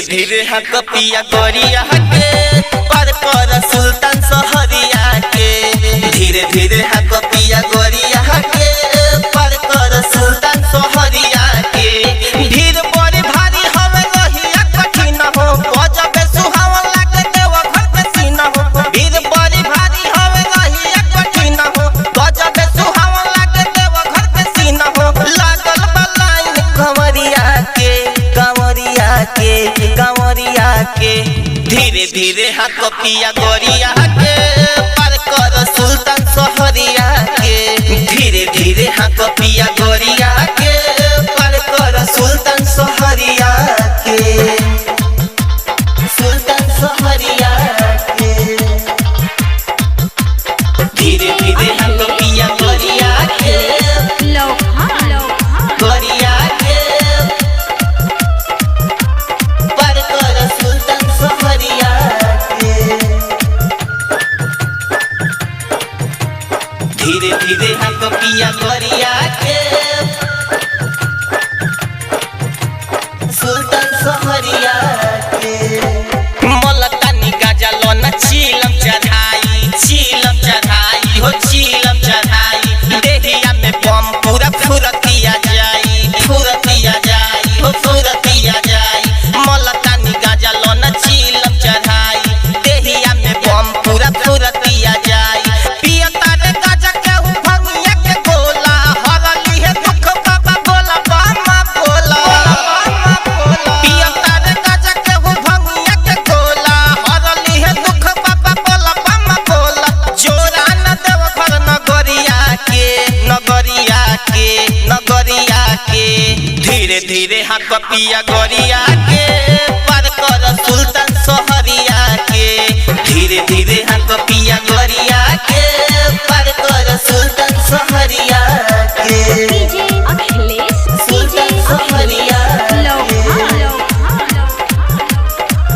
धीरे धीरे हक पिया गोरिया के पर कर सुल्तान सहरिया के। धीरे धीरे हक पिया गोरिया के पर कर सुल्तान सहरिया के। भीड़ बड़ी भारी हवे रहिया कठिन हो, गजबे सुहावन लागे देव घर के सीन हो। भीड़ बड़ी भारी हवे रहिया कठिन हो, गजबे सुहावन लागे देव घर के सीन हो। लागल बा लाइन कंवरिया के, कंवरिया के, कंवरिया के। धीरे धीरे हाथ पिया गोरिया के पार कर सुल्तान सहरिया के। धीरे धीरे हाथ पिया गोरिया के पार कर सुल्तान सहरिया के, सुल्तान सहरिया के। धीरे धीरे हाथ पिया गोरिया के, गोरिया के पार कर सुल्तान सहरिया के। धीरे धीरे हाथ पिया गोरिया के सुल्तान सहरिया के। मलतानी गाजा लोना चीलम चढ़ाई, चीलम चढ़ाई हो चीलम चढ़ाई। देहिया में बम पूरा फुरतिया जाई, फुरतिया जाई हो फुरतिया जाई। मलतानी गाजा लोना चीलम चढ़ाई, देहिया में बम पूरा फुरतिया जाई। पिया तारे गाजा केहू भंगिया के गोला, हरली है दुख बाबा बोला बामा बोला। पिया तारे गाजा केहू भंगिया के गोला, हरली है दुख बाबा बोला बामा बोला। जोरा न देव घर नगरिया के, नगरिया के, नगरिया के। धीरे धीरे हाथ पिया गोरिया के पार कर सुल्तान सहरिया के। धीरे धीरे हाथ पिया गोरिया के पार कर सुल्तान सहरिया के, डीजे अखिलेश, डीजे सुल्तान सहरिया के।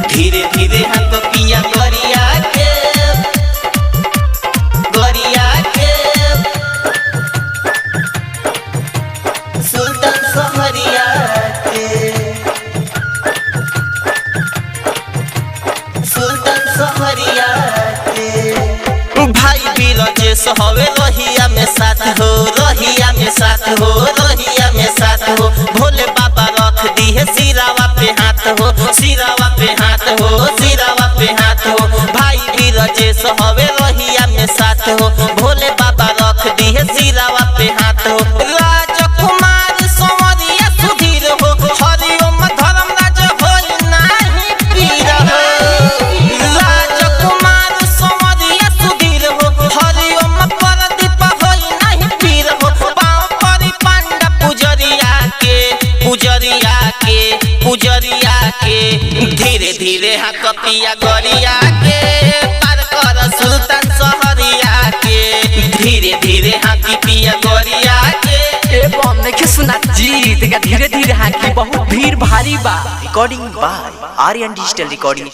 धीरे धीरे हाथ पिया गोरिया के, गोरिया के सुल्तान सहरिया के, सुल्तान सहरिया के। भाई बिरजेश हवे रहिया में साथ हो, रहिया में साथ हो, रहिया में साथ हो। भोले बाबा रख दी है सिरावा पे हाथ हो, सिरावा पे हाथ हो, सिरावा पे हाथ हो। भाई बिरजेश हवे रहिया में साथ हो, भोले बाबा रख दी है सिरावा पे हाथ हो। राजकुमार संवरिया सुधीर हो, हरिओम धर्मराज होई नाही पीर हो। राजकुमार संवरिया सुधीर हो, हरिओम परदीप होई नाही पीर हो। पाँव परी पांडा पुजरिया के, पुजरिया के, पुजरिया के। धीरे धीरे हाथ पिया गोरिया के पार कर सुल्तान सहरिया के। धीरे धीरे हाथी पिया गोरिया के। ए बम नइखे सुनात जी, तनिका धीरे धीरे हाकी, बहुत भीड़ भारी बा। Recording by Aryan digital recording.